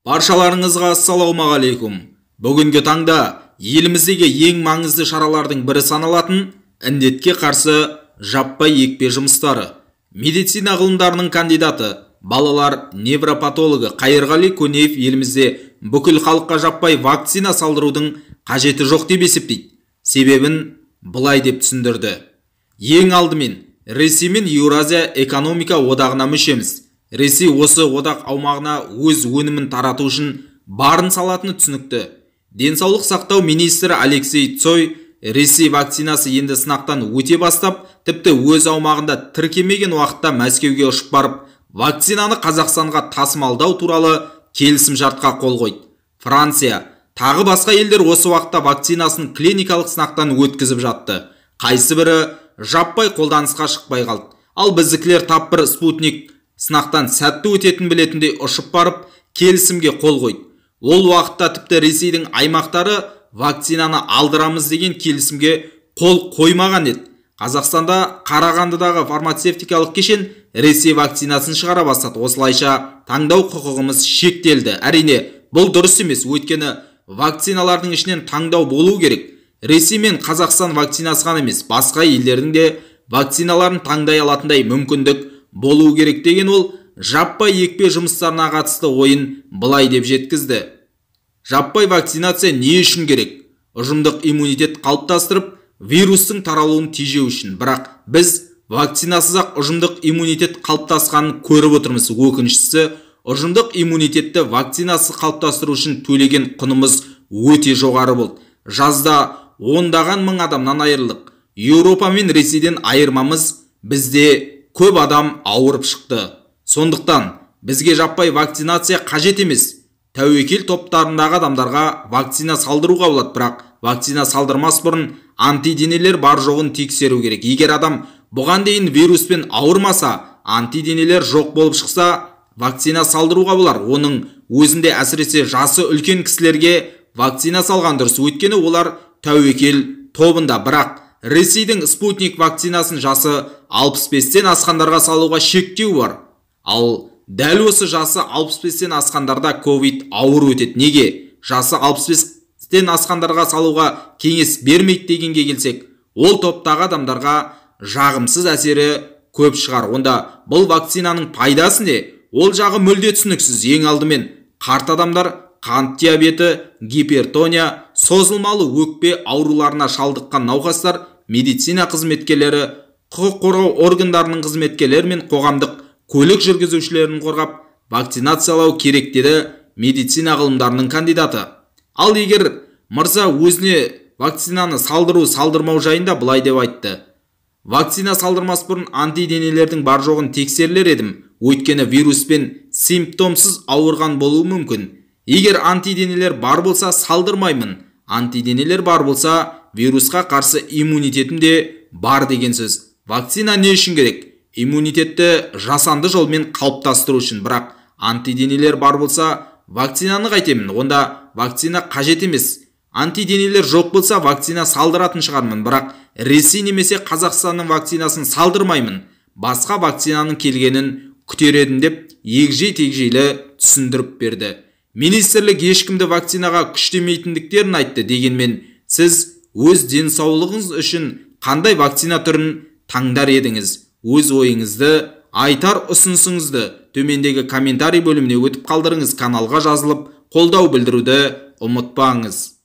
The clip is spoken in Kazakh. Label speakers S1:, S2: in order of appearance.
S1: Баршаларыңызға ассалаумағалейкум. Бүгінгі таңда еліміздегі ең маңызды шаралардың бірі саналатын індетке қарсы жаппай екпе жұмыстары. Медицина ғылымдарының кандидаты, балалар невропатологы Қайырғали Көнеев елімізде бүкіл халыққа жаппай вакцина салдырудың қажеті жоқ деп есептейді. Себебін былай деп түсіндірді. Ең алдымен Ресей мен Еуразия экономика одағына мүшеміз. Ресей осы одақ аумағына өз өнімін тарату үшін барын салатыны түсінікті. Денсаулық сақтау министрі Алексей Цой Ресей вакцинасы енді сынақтан өте бастап, тіпті өз аумағында тіркемеген уақытта Мәскеуге ұшып барып, вакцинаны Қазақстанға тасымалдау туралы келісімшартқа қол қойды. Франция, тағы басқа елдер осы уақытта вакцинасын клиникалық сынақтан өткізіп жатты. Қайсы бірі жаппай қолданысқа шықпай қалды. Ал біздікілер тап бір спутник сынақтан сәтті өтетін білетіндей ұшып барып, келісімге қол қойды. Ол уақытта тіпті Ресейдің аймақтары вакцинаны алдырамыз деген келісімге қол қоймаған еді. Қазақстанда Қарағандыдағы фармацевтикалық кешен Ресей вакцинасын шығара бастады. Осылайша таңдау құқығымыз шектелді. Әрине, бұл дұрыс емес, өйткені вакциналардың ішінен таңдау болу керек. Ресей мен Қазақстан вакцинасы ғана емес, басқа елдердің де вакциналарын таңдай алатындай мүмкіндік болу керек деген ол жаппай екпе жұмыстарына қатысты ойын былай деп жеткізді. Жаппай вакцинация не үшін керек? Ұжымдық иммунитет қалыптастырып, вирустың таралуын тежеу үшін. Бірақ біз вакцинасыз-ақ ұжымдық иммунитет қалыптасқанын көріп отырмыз. Өкініштісі, ұжымдық иммунитетті вакцинасыз қалыптастыру үшін төлеген құнымыз өте жоғары болды. Жазда ондаған мың адамнан айырылдық. Еуропа мен Ресейден айырмамыз, бізде көп адам ауырып шықты. Сондықтан бізге жаппай вакцинация қажет емес. Тәуекел топтарындағы адамдарға вакцина салдыруға болады, бірақ вакцина салдырмас бұрын антиденелер бар жоғын тексеру керек. Егер адам бұған дейін вируспен ауырмаса, антиденелер жоқ болып шықса, вакцина салдыруға болар. Оның өзінде әсіресе жасы үлкен кісілерге вакцина салған дұрыс, өйткені олар тәуекел тобында. Бірақ Ресейдің спутник вакцинасын жасы 65-тен асқандарға салуға шектеу бар. Ал дәл осы жасы 65-тен асқандарда ковид ауыр өтеді. Неге? Жасы 65-тен асқандарға салуға кеңес бермейді дегенге келсек, ол топтағы адамдарға жағымсыз әсері көп шығар. Онда бұл вакцинаның пайдасы не? Ол жағы мүлде түсініксіз. Ең алдымен қарт адамдар қант диабеті, гипертония, созылмалы өкпе ауруларына шалдыққан науқастар, медицина қызметкерлері, құқық қорғау органдарының қызметкерлері мен қоғамдық көлік жүргізушілерін қорғап вакцинациялау керек деді медицина ғылымдарының кандидаты. Ал егер мырза өзіне вакцинаны салдыру салдырмау жайында былай деп айтты. Вакцина салдырмас бұрын антиденелердің бар жоғын тексерілер едім, өйткені вируспен симптомсыз ауырған болуы мүмкін. Егер антиденелер бар болса салдырмаймын, антиденелер бар болса вирусқа қарсы иммунитетім де бар деген сөз. Вакцина не үшін керек? Иммунитетті жасанды жолмен қалыптастыру үшін. Бірақ антиденелер бар болса вакцинаны қайтемін, онда вакцина қажет емес. Антиденелер жоқ болса вакцина салдыратын шығармын, бірақ Ресей немесе Қазақстанның вакцинасын салдырмаймын. Басқа вакцинаның келгенін күтер едім деп егжей-тегжейлі түсіндіріп берді. Министрлік ешкімді вакцинаға күштемейтіндіктерін айтты. Дегенмен сіз өз денсаулығыңыз үшін қандай вакцина түрін таңдар едіңіз? Өз ойыңызды, айтар ұсынысыңызды төмендегі комментарий бөліміне өтіп қалдырыңыз. Каналға жазылып, қолдау білдіруді ұмытпаңыз.